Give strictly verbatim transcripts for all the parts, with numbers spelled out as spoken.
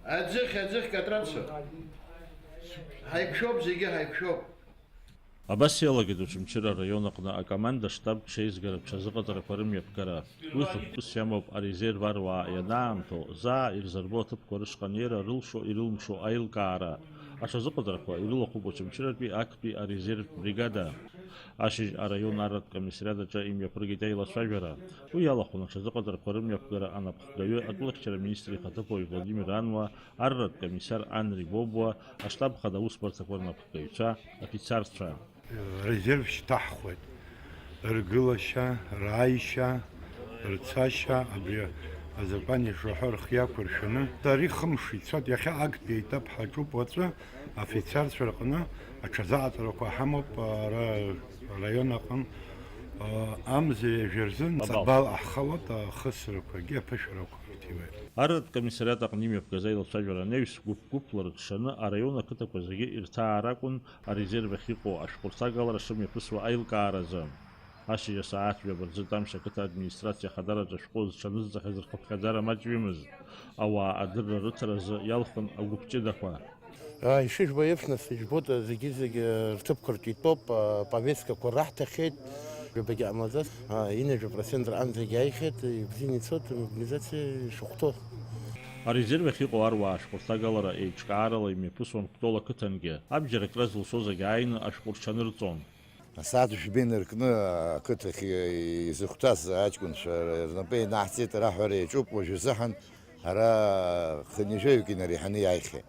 Аӡыхь, аӡыхь, Катрацу! Ҳаиқәшәоуп, зегьы ҳаиқәшәоуп! Абас иалагеит Очамчыра араион аҟны акоманда-штаб ҽеизгара ҽазыҟаҵарақәа рымҩаԥгара. Уи хықәкыс иамоуп арезерв аруаа ианаамҭоу, заа ирзырбо аҭыԥқәа рышҟа анеира рылшо-ирылымшо аилкаара. Аҽазыҟаҵарақәа ирылахәуп Очамчыратәи актәи арезервтә бригада. Ашьыжь араион арратә комиссариат аҿы имҩаԥыргеит аилацәажәара. Уи иалахәын аҽазыҟаҵарақәа рымҩаԥгара анапхгаҩы, атәылахьчара министр ихаҭыԥуаҩ Владимир Ануа, арратә комиссар Анри Бобуа, аштаб хада аусбарҭақәа рнапхгаҩцәа, афицарцәа. Резерв шьҭаҳхуеит. Ргылашьа, рааишьа, рцашьа, абри азакәан иаҿаҳәа рхы иақәыршәаны, ари хымш ицоит, иахьа актәи аетап ҳаҿуп уаҵәы, афицарцәа рҟны аҽазыҟаҵарақәа ҳамоуп, ара раион аҟын, а, амза ҩажәа рзын Абал. Абал ҟаҳхалоит, ахысрақәагьы аԥышәарақәа рҭиуеит. Арратә комиссариат аҟны имҩаԥгаз аилацәажәара анаҩс, гәыԥ-гәыԥла рыҽшаны араион ақыҭақәа зегьы ирҭаар акәын, арезерв ахь иҟоу ашәҟәырҭагалара шымҩаԥысуа аилкааразы. Ашьыжь асааҭ ҩаба рзы Тамшь ақыҭа администрациа ахадараҿы ашәҟәы зҽанызҵахьаз рхыԥхьаӡара маҷҩымызт. Ауаа адырра рыҭаразы иалхын агәыԥ ҷыдақәа. Ишыжәбо еиԥш, нас, ижәбоит, зегьы-зегьы рҭыԥқәа рҿы итәоуп, аповесткақәа раҳҭахьеит, ҩбагьы ҟамлаӡац, инажәа процент рҟынӡагьы ааихьеит, ибзианы ицоит, мобилизациа ишахәҭоу. Арезерв ахь иҟоу аруаа ашәҟәырҭагалара еиҿкаарала имҩаԥысуан Кәтол ақыҭангьы. Абџьар акра зылшоз зегьы ааины ашәҟәы рҽанырҵон. Асааҭ жәба инаркны ақыҭахь изыхәҭаз аҷкәынцәа рнапы ианаҳҵеит, раҳәара иаҿуп, уажәазыҳәан ара хынҩажәаҩык инареиҳаны иааихьеит.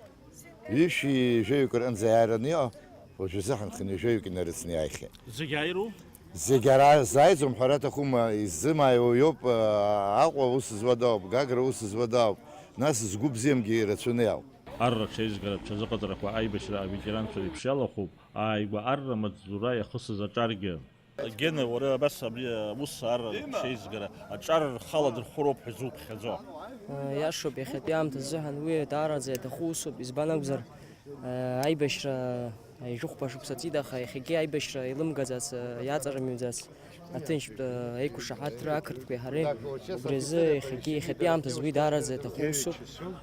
Ҩышәи жәаҩык рҟынӡа иаараны иҟоу, уажәазыҳәан хынҩажәаҩык инарыцны иааихьеит. Зегь ааиру? Зегь ара зааиӡом ҳәара аҭахума, изымааиуа иоуп, Аҟәа аус зуа дауп, Гагра аус зуа дауп, нас згәы бзиамгьы ирацәаны иауп. Арра ҽеизгара ҽазыҟаҵарақәа аибашьра аветеранцәа реиԥш иалахәуп, ааигәа арра маҵзура иахысыз аҿаргьы. Гена, уара абас абри аус арра ҽеизгара аҿар рхала дырхәыроуп ҳәа зуԥхьаӡо? Иашоуп, иахьатәи аамҭа азыҳәан уи даараӡа иаҭаху усуп, избан акәзар, аибашьра ҩажәихәба шықәса ҵит, аха иахьагьы аибашьра илымгаӡац, иаҵарымҩӡац. Аҭынчтә, э, еиқәшаҳаҭра ақырҭқәеи ҳареи, убри азы иахьагьы, иахьатәи аамҭазы уи даараӡа иаҭаху усуп,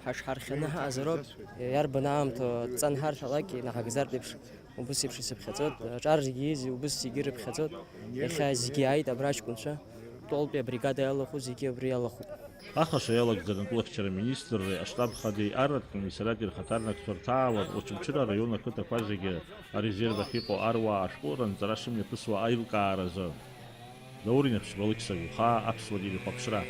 ҳаҽҳархианы ҳаҟазароуп, иарбан аамҭа дҵан ҳарҭалакгьы, инаҳагӡартә еиԥш, убыс еиԥш исыԥхьаӡоит, аҿар зегьы ииз, убыс зегьы ирыԥхьаӡоит, иахьа зегьы ааит абра аҷкәынцәа, Кәтолтәи абригада иалахәу зегьы абри иалахәуп. Ахаша иалагӡаны атәылахьчара министрреи аштаб хадеи арратә комиссариати рхаҭарнакцәа рҭаауан Очамчыра араион ақыҭақәа зегьы арезерв ахь иҟоу аруаа ашәҟәы ранҵара шымҩаԥысуа аилкааразы. Даур Инаԥшьба, Алықьса Гәхаа, Аԥсуа телехәаԥшра.